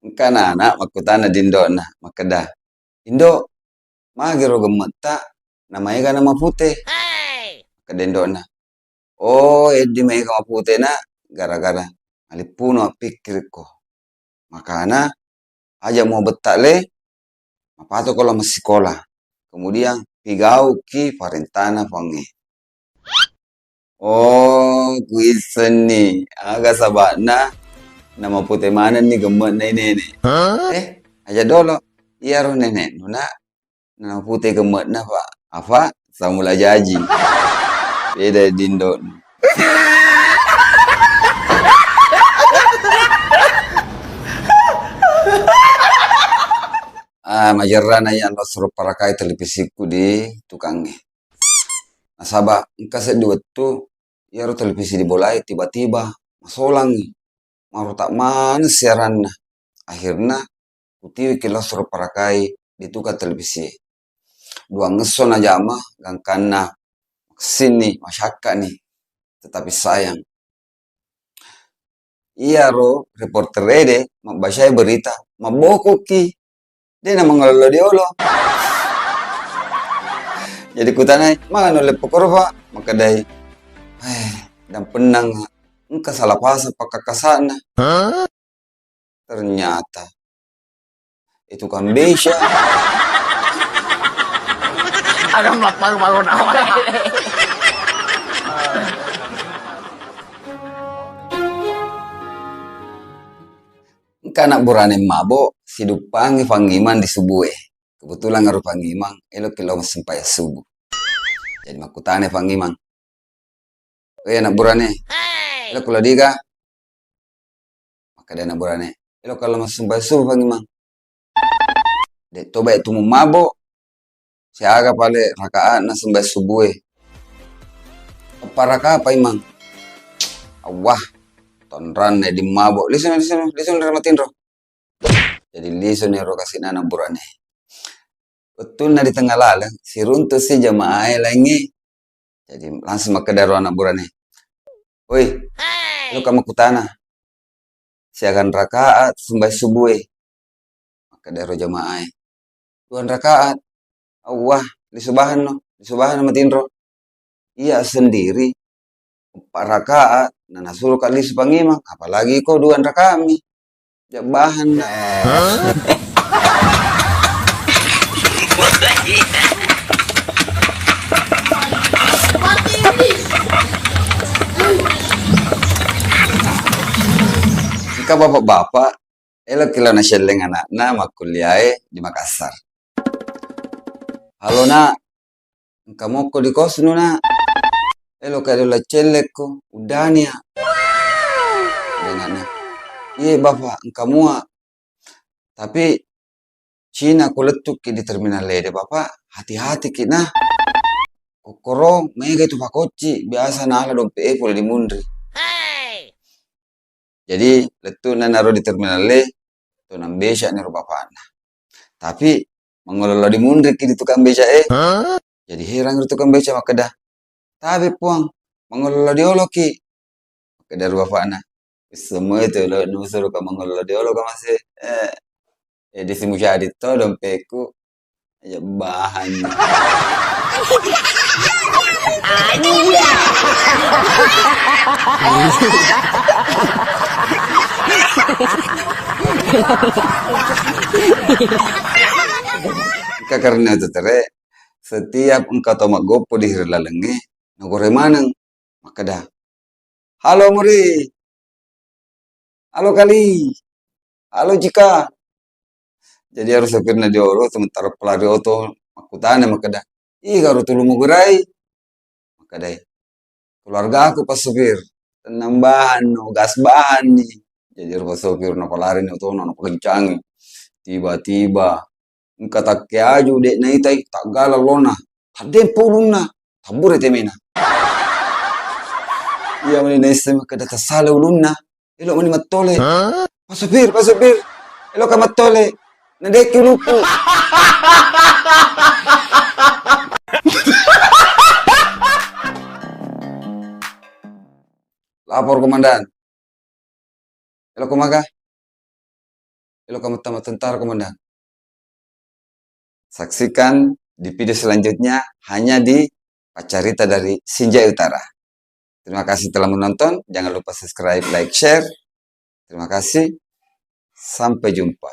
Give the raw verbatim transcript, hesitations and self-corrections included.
Engkana anak makkutana di indo'na, makkeda, "Indo, magiro gemme'ta namaega namapute?" Makkeda indo'na, "Oh, eddi maega mapute, Nak, gara-gara malippuno appikkirikko. Makana aja mua betta le, mapatoko lao massikola. Kemudian pigauki parentana Puangnge." Oh, kuissenni. Aga saba'na namapute manenni gemme'na i nene'. Eh, aja dolo. Iyaro nene'nu, Nak, namapute gemme'na, Pak. Apa? Samula jaji. Beda di indo'nu. Ah, majerrana iya lao suro parakai televisikku di tukangnge. Nasaba engka seddi wettu iyaro televisi dibolai tiba-tiba masolangngi. Marutak maneng siaranna. Akhirna kutiwiki lao suro parakai di tukang televisie. Duangngesso najama gangkanna makessinni, masyakka'ni, tetapi sayang. Iyaro reporter ede mabbacai berita, mabbokokki. De' namangollo diolo. Jadi kutanai, "Magi nulle pokoro, Pak?" Makkedai, "Eh, dampennang engka salah pasang pakkakkasa'na." Ternyata itu kan beca. Ada melapar baru nawa. Engka anak burane mabo, siduppangi Fangimang di subue. Kebetulan ero Fangimang, eloki lao massempajang subuh. Jadi makkutana Fangimang, "Weh, anak burane, elokko lao diga?" Makkeda anak burane, "Elokka lao massempajang subuh, Fangimang." "De' to bae tu mumabo, siaga pale rakaatna sembah subue?" "Eppa rakaat, Paimang." "Awwah, tonranna di mabo. Lisuni, lisuni, lisuni ri matinro." Jadi lisuni ero kasi'na anak burane. Wettunna di tengnga laleng, siruntu'si jamaae laingnge. Jadi langsung makkeda ro anak burane, "Woi, elokka makkutana, siaga rakaat sembah subue?" Makkeda ro jamaae, "Dua rakaat." "Awwah, lisu bahanno, lisu bahanno matinro." "Iya sendiri empat rakaat, na nasuroka lisu Fangimang, apalagi ko dua rakaatmi." Jabbahan. Engka bapak-bapak, eloki lao naselleng anakna makkuliae di Makassar. "Halo, Nak, engka mokko di kosnu, Nak? Eloka diola cellekku, uddania." Denganna, "Iye, Bapak, engka mua. Tapi cina ko lettukki di terminal ede, Bapak, hati-hatiki, nah. Kokkoro mega itu pakocci, biasa nala dompet e pole di munri." Jadi lettu'na naro di terminal e, to nambecani ro bapakna. Tapi mangolo lao dimunriki di tukang beca e. Jadi herang ro tukang beca makkeda, "Tabe, Puang, mangolo lao dioloki." Makkeda ro bapakna, "Semua itu lo nusuru ka mangolo lao diolo ka mase." Eh, eh, disimucadi to dompetku. Aja bahan. Engka karena itu tere, setiap engka tau maggoppo di ri lalengnge, nagore maneng makkeda, "Halo, Muri. Halo, Kali. Halo, Cika." Jadi ero sopirna diolo, sementara pelari oto makkutana makkeda, "Iga ro tulu mugerai?" Makkedai, "Keluargaku, Pak Sopir. Tenang bahanno, gas bahanni." Jadi ero Pak Sopir napalarini otona, napakencangi. Tiba-tiba engka takkeaju de' naitai, taggala lona, taddempo ulunna, tabbure temena. Iya mani naisseng makkeda tassala ulunna, elo mani mattole. "Pak Sopir, Pak Sopir, eloka mattole, nadekki ulukku." Lapor, Komandan. Elokko maga? Lo kamu tama tentara komandan. Saksikan di video selanjutnya hanya di Paccarita dari Sinjai Utara. Terima kasih telah menonton. Jangan lupa subscribe, like, share. Terima kasih. Sampai jumpa.